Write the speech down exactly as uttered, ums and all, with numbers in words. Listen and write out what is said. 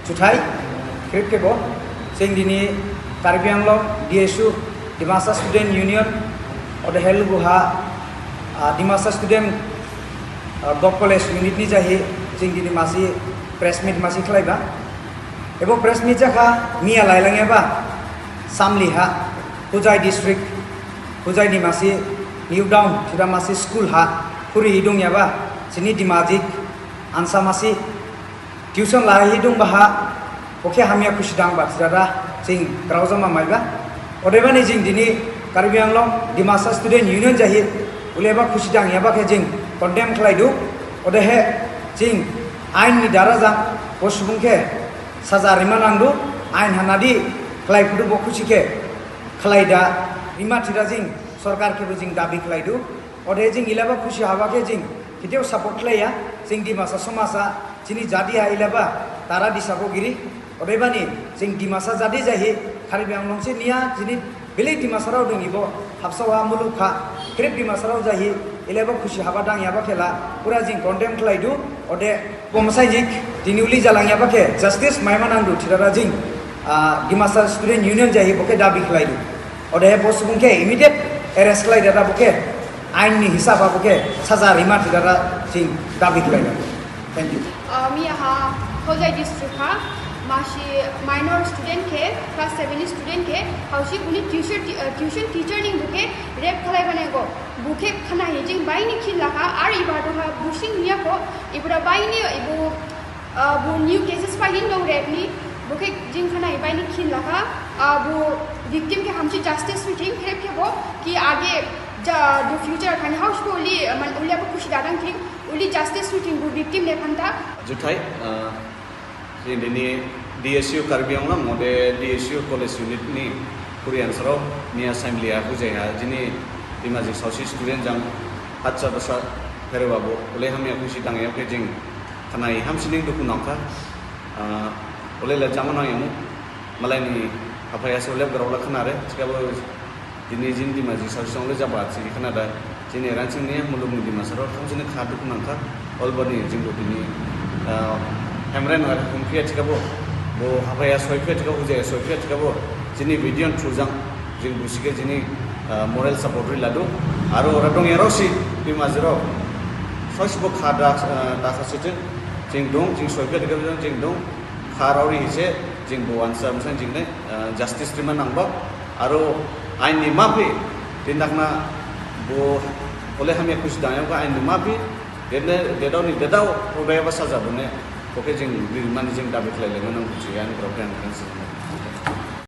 Juthai, khrip khebo, jing dini Karbi Anglong D S U, Dimasa Student Union, odehe lugu ha, ah, Dimasa Student, ah, Govt College Unit ni jahi, jing dini masi press meet masi khlaiba. Ebo press meet jakha miya lailangyaba, Samli ha, Hojai District, Hojai ni masi New Town, thida masi school ha, phuri dongyaba, jini Dimajik, ansa masi, tuition lahi dongba ha, bo khe hamya khusi dangba thidada, jing graojama maiba. Odebani jing dini Karbi Anglong Dimasa Student Union jahi, uleba khusi dangyaba khe jing condemn khlaidu, odehe jing ain ni dara jang bo subung khe saja rima nangdu, ain hanadi khlaiphudu bo khusi khe khlaida rima thida jing sorkar khebo jing dabi khlaidu. Ode jing ilaba khusi haba khe jing khiteo support khlaiya, jing Dimasa somaj ha, jini jadi ha ilaba tara disa bo giri. Odebani jing Dimasa jadi jahi, Karbi Anglong se niya, jini bili Dimasarao dong ibo, habsao ha muluk ha, khrip Dimasarao jahi, ilaba khusi haba dangyaba khe la, pura jing condemn khlaidu, ode bo masainjik, dini uli jalangyaba khe, justice maima nangdu, thidada jing, ah, Dimasa Student Union jahi bo khe dabi khlaidu. Odehe bo subung khe immediate arrest khlaidada bo khe, ain ni hisab ha bo khe, saja rima thidada jing dabi khlaidu. Thank you. Ah, miya ha Hojai district ha, masi minor student khe, class seven ni student khe, hausi buni tuition ti-, ah, tuition teacher ni bo khe rape khlaiba ne go. Bo khe khnahi jing baini khin lakha, ar iba duha busing niya kho, ibra baini ibo, ah, bo new cases phaigin dong rape ni, bo khe jing khnahi baini khin lakha, ah, bo victim khe hamsi justice rithing, khrip khebo, ki age ja, the future khani house ko uli, ah, man uli abo khusi dadang thing, uli justice rithing bo victim ne phantha. Juthai, ah, Jing dini D S U Karbi Anglong, ode D S U College Unit ni Korean sarao, miya assembly ha bujai ha, jini Dimajik saosi student jang hatsa basa phereba bo, ule hamya khusi dangya khe jing khnai hamsining dukhu nangkha, ah, ule le jama nangyamu, malai ni haphai ha se ule grao la khnare, thikhabo Dini jini Dimajik saosi song le jaba si khnada, jini rangsing ni muluk ni Dimasarao thamsini kha dukhu nangkha, olbani jingbo dini, ah, hemren ar humphiya thikhabo, bo haphaya soiphiya thikhabo, hujaya soiphiya thikhabo, jini video through jang, jing busi khe jini, ah, moral support ri ladu, aro ora dongyarao si, Dimajirao, saosibo kha da, ah, da khasi jing, jing dong, jing soiphiya thikhabo jing dong, kha raori hise, jing bo ansa msang jing ne, ah, justice rima nangba, aro ain ni maphi, tin dakna bo ole hamya khusi dangya kho ain ni maphi, dedne dedao ni dedao, odaya ba saja bone, bo khe jing rimani jing dabi khlai lengma nang buji, ain grao khe ang khan si.